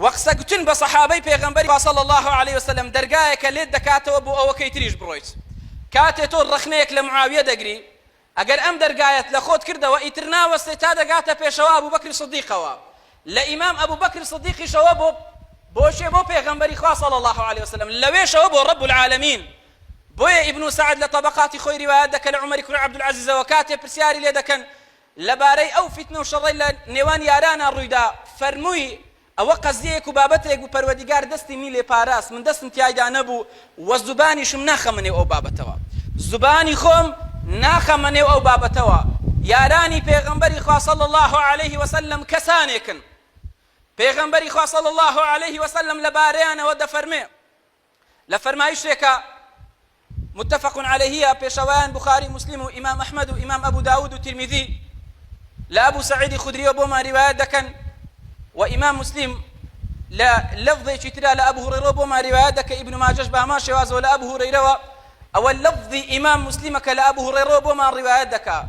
وە قسە گوتن بە سەحابەی پێغەمبەری خوا صلی اللە علیە وسلم دەرگایەکە لێت دەکاتەوە بۆ ئەوەکەی تریش بڕۆیت. کاتێ تۆ ڕەخنەیەک لە معاویە دەگری ئەگەر ئەم دەرگایەت لە خۆت کردەوە ئیتر ناوەستێ تا دەگاتە پێشەوا ئەبوبەکری صدیقەوە لە ئیمام ئەبوبەکری صدیقیشەوە بۆ بۆ کێ بۆ پێغەمبەری خوا صلی اللە علیە وسلم لەوێشەوە بۆ رب العالمین بۆیە ئیبن سەعد لە تەبەقاتی خۆی ریوایەت دەکە لە عومەری کوڕی عەبدولعەزیزەوە کاتێ پرسیاری لێ دەکەن لەبارەی ئەو فیتنە و شەڕەی لە نێوان یارانا ڕوویدا، فەرمووی، ئەوە قەزیەیەک و بابەتێک بوو پەروەردیگار دەستی منی لێ پاراست، من دەستم تیایدا نەبوو و زوبانیشم ناخەمە نێو ئەو بابەتەوە. زوبانی خۆم ناخەمە نێو ئەو بابەتەوە. یارانی پێغەمبەری خوا صلی اللە علیه وسلم کەسانێکن پێغەمبەری خوا صلی اللە علیه وسلم لەبارەیانەوە دەفەرمێ، لە فەرمایشتێکا متفق علیه پێشەوایان بوخاری موسلیم و ئیمام ئەحمەد و ئیمام ئەبو داود و ترمیزی لە ئەبو سەعیدی خودریەوە بۆمان ریوایەت دەکەن و ئیمام موسلیم لە لەفظێکی ترا لە ئەبو هوڕەیرەوە بۆمان ریوایەت دەکە ئیبن ماجەش بە هەمان شێوازەوە لە ئەبو هورەیرەوە ئەوە لەفظی ئیمام موسلیمە کە لە ئەبو هوڕەیرەوە بۆمان ریوایەت دەکا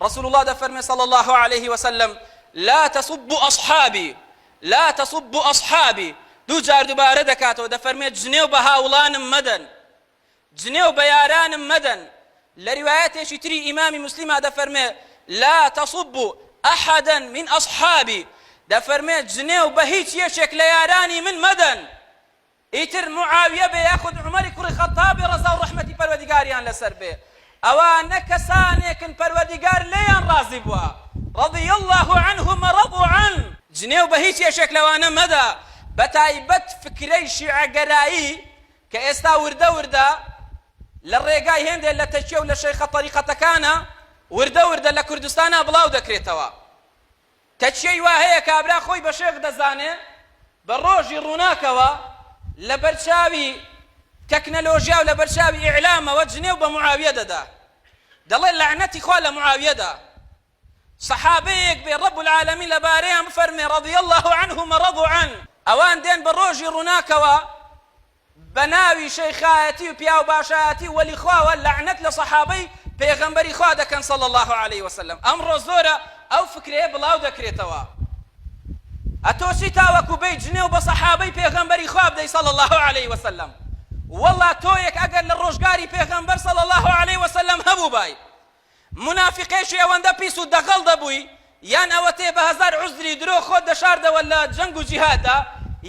رسول اللە دەفەرمێ صلی اللە علیه وسلم لا تسبوا اصحابی لا تسبوا اصحابی دوو جار دوبارە دەکاتەوە دەفەرمێ جنێو بە هاوڵانم مەدەن جنێو بە یارانم مەدەن لە ریوایەتێکی تری ئیمامی موسلیما دەفەرمێ لا تسبوا احدا من اصحابی دەفەرمێ جنێو بە هیچ یەکێک لە یارانی من مەدەن ئیتر معاویە بێ یاخود عومەری کوڕی خەتاب بێ ڕەزا و ڕەحمەتی پەروەردیگاریان لەسەر بێ ئەوانە کەسانێکن پەروەردیگار لێیان ڕازی بووە رضی اللە عنهم ورضوا عنه. جنێو بە هیچ یەکێک لەوانە مەدە بەتایبەت فکرەی شیعەگەرایی کە ئێستا وردە وردە لە ڕێگای هێندێ لە تەکیە و لە شەیخە تەریقەتەکانە وردە وردە لە کوردستانا بڵاو دەکرێتەوە. تەکیەی وا هەیە کابرا خۆی بە شێخ دەزانێ بە ڕۆژی ڕووناکەوە لە بەر چاوی تەکنەلۆژیا و لە بەر چاوی ئیعلامەوە جنێو بە معاویە دەدا دەڵێ لەعنەتی خوا لە معاویەدا سەحابەیەک بێ رب العالمین لە بارەیان بفەرمێ رضی الله عنهم ورضوا عنه ئەوان دێن بە ڕۆژی ڕووناکەوە بە ناوی شەیخایەتی و پیاوباشایەتی و وەلی خواوە لەعنەت لە سەحابەی پێغەمبەری خوا دەکەن صلی اللە علیە وسلم ئەمڕۆ زۆرە ئەو فکرەیە بڵاو دەکرێتەوە ئەتۆ چی تاوەکو بێی جنێو بە سەحابەی پێغەمبەری خوا بدەی صلی اللە علیە وسلم وەڵا تۆیەک ئەگەر لە ڕۆژگاری پێغەمبەر صلی اللە علیە وسلم هەبووبای مونافیقێکی ئەوەندە پیس و دەغەڵ دەبووی یان ئەوەتێ بە هەزار عوزری درۆ خۆت دەشاردەوە لە جەنگ و جیهاددا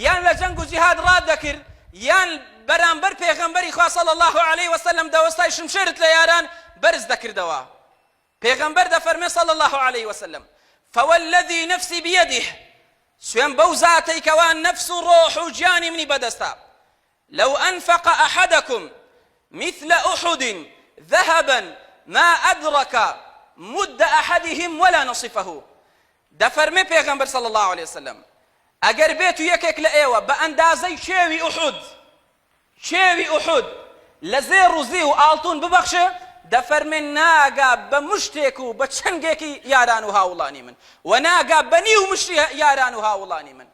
یان لە جەنگ و جیهاد ڕات دەکرد یان بەرامبەر پێغەمبەری خوا صلی اللە علیه وسلم دەوەستای شمشێرت لە یاران بەرز دەکردەوە پێغەمبەر دەفەرمێ صلی اللە علیه وسلم فوالذی نفسی بیده سوێن بەو زاتەی کەوا نەفس و ڕۆح و گیانی منی بەدەستە لو انفق احدکم مثل احد ذهبا ما ادرک مد احدهم ولا نصفه دەفەرمێ پێغەمبەر صلی اللە علیە وسلم ئەگەر بێت و یەکێک لە ئێوە بە ئەندازەی کێوی ئوحود کێوی ئوحود لە زێڕ و زیو و ئاڵتون ببەخشێ دەفەرمێ ناگا بە مشتێک و بە چنگێکی یاران و هاوڵانی من و ناگا بە نیو مشتی یاران و هاوڵانی من.